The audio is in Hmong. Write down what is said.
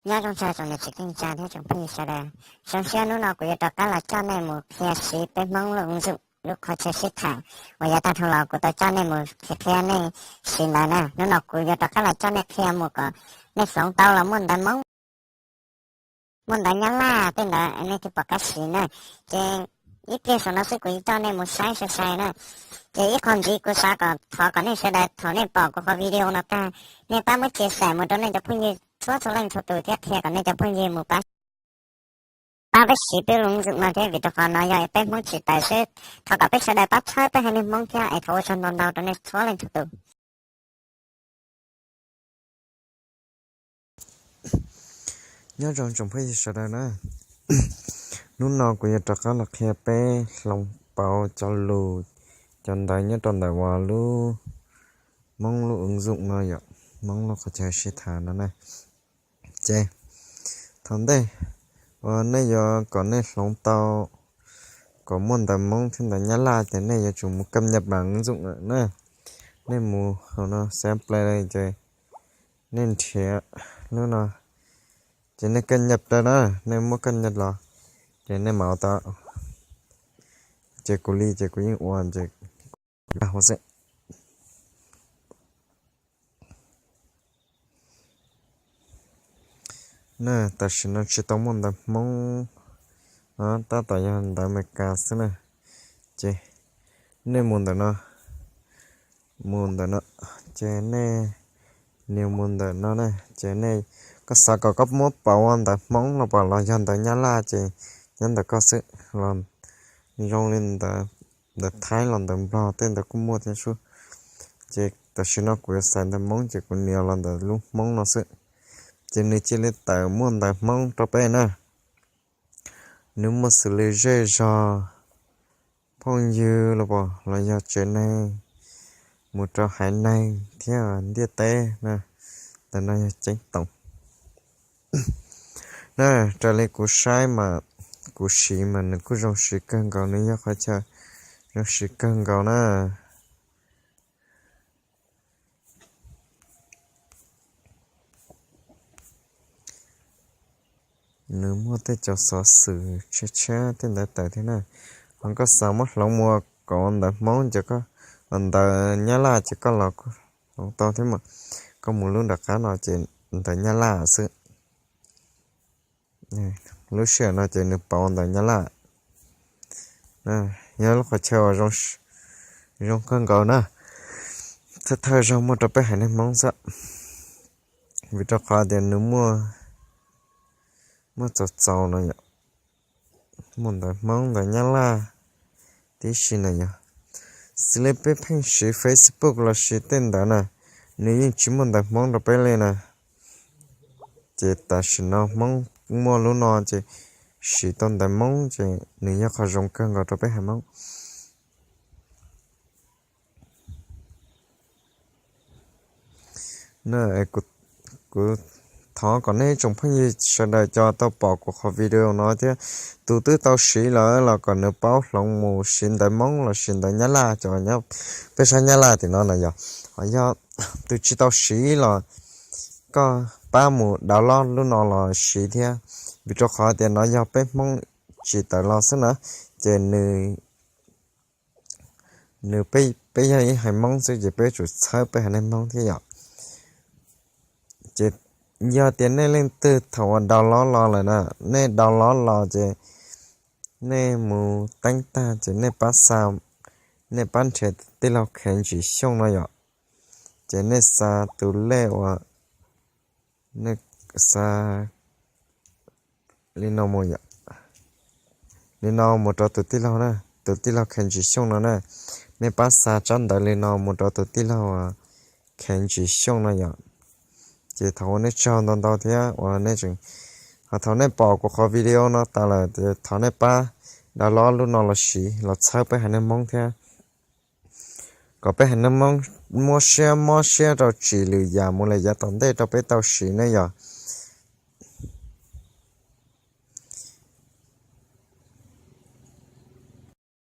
Nyob zoo txog tsoom niam txiv kwv tij thiab tsoom phooj ywg sawv daws. Zoo siab hnub no kuv yuav rov qab los coj nej mus qhia siv peb Hmoob lub ứng dụng, lub qhov chaw sib tham uas yav tag dhau los kuv tau coj nej mus qhia qhia nej siv ntawd na. Hnub no kuv yuav rov qab los coj nej qhia mus kom nej hloov tau los muaj ntawv Hmoob, muaj ntawv Nyab Laj tej ntawd nej thiaj pom qab siv na. Ces ib pliag saum no xwb kuv yuav coj nej mus saib sai sai na. Ces ib qho ntxiv kuv xav kom thov kom nej sawv daws thaum nej pom kuv qhov video no tag, nej pab muab chia sẻ mus rau nej cov phooj ywg txhua txhua leej txhua tus thiab qhia kom nej cov phooj ywg mus pab, pab peb siv peb lub ứng dụng no thiab, vim rau qhov no yog peb Hmoob tsis tawm xwb. Thov kom peb sawv daws pab txhawb peb haiv neeg Hmoob thiab es thov ua tsaug ntau ntau rau nej txhua leej txhua tus. Nyob zoo tsoom phooj ywg sawv daws na, hnub no kuv yuav rov qab los qhia peb hloov pauv cov lus, cov ntawv nyob rau ntawm uas lub Hmoob lub ứng dụng no yom, Hmoob lub qhov chaw sib tham no na. Ces thaum ntej uas nej yuav kom nej hloov tau kom muaj ntawv Hmoob thiab ntawv Nyab Laj ces nej yuav tsum mus cập nhật bản ứng dụng lawm na. Nej mus hauv no xem play ces nej nrhiav lub no, ces nej cập nhật rau na, nej muab cập nhật los ces nej mam ua tau. Ces kuv li ces kuv yeej ua ces kuv ua xwb. Na, tam sim no tsis tau muaj ntawv Hmoob, tab tom yog ntawv Amelikas xwb na. Ces nej mus ntawm no, mus ntawm no, ces nej nias mus ntawm no na, ces nej, koj xav kom koj muab pauv ua ntawv Hmoob los pom los yog ntawv Nyab Laj ces nyob ntawm koj xwb los, zoo li ntawv Thaib los ntawv Nplog tej ntawd kuj muaj thiab sub. Ces tam sim no kuv yuav xaiv ntawv Hmoob ces kuv nias los ntawm lub Hmoob no xwb, ces nws cia li tawm muaj ntawv Hmoob rau peb na. Nws muaj xws li zej zog, phooj ywg los pom los yog tsev neeg, mus rau haiv neeg thiab ntiaj teb na. Ntawm no yog ceeb toom na. Raws li kuv saib mas kuv siv mas nws kuj zoo siv kawg nkaus, nws yog qhov chaw zoo siv kawg nkaus na. Nws muaj tej cov xov xwm tshiab tshiab tej ntawd tawm thiab na. Ho koj xav muab hloov mus kom ntawv Hmoob ces koj, ntawv Nyab Laj ces koj los hloov tau thiab mas. Koj mus lub nram qab no ces ntawv Nyab Laj xwb. Lub sij hawm no ces nws pauv ntawv Nyab Laj. Yog lub qhov chaw uas zoo kawg nkaus na, thawj thawj zaug muaj rau peb haiv neeg Hmoob xwb, vim rau qhov tias nws muaj, muaj txaus txaus no yom, muaj ntawv Hmoob ntawv Nyab Laj tib si na yom. Xws li peb pheej siv Facebook los sis tej ntawd na, nws yeej tsis muaj ntawv Hmoob rau peb li na. Ces tam sim no Hmoob muaj lub no ces siv tau ntawv Hmoob ces nws yog qhov zoo kawg nkaus rau peb haiv Hmoob. Kuv thov kom nej ib tsoom phooj ywg sawv daws cov tau pom kuv qhov video no thiab tus twb tau siv lawm los kom nws paub hloov mus siv ntawv Hmoob los sis ntawv Nyab Laj, cov nyob peb sab Nyab Laj tim no na yom. Ho yog tus tsis tau siv los koj pab mus download lub no los siv thiab, vim rau qhov tias no yog peb Hmoob tsim tawm los xwb na, ces nws, nws, peb yog ib haiv Hmoob xwb ces peb yuav tsum txhawb peb haiv neeg Hmoob thiab yom. Ces yog tias nej leej twg thaum uas download los lawm na, nej download los ces nej mus teeb tag ces nej pab xa, nej pab nrhiav tus tij laug Kheev Ntsis Xyooj no yom. Ces nej xa tus lej uas, nej xa li no mus yom, li no mus rau tus tij laug na, tus tij laug Kheev Ntsis Xyooj no na. Nej pab xa tsab ntawv li no mus rau tus tij laug Kheev Ntsis Xyooj no yom. Ces thov ua nej tsaug ntau ntau thiab uas nej tseem, ho thaum nej pom kuv qhov video no tas lawm ces thov nej pab download lub no los siv los txhawb peb haiv neeg Hmoob thiab, kom peb haiv neeg Hmoob muab siab mob siab rau tsim lwm yam mus lawm yav tom ntej rau peb tau siv ne yom.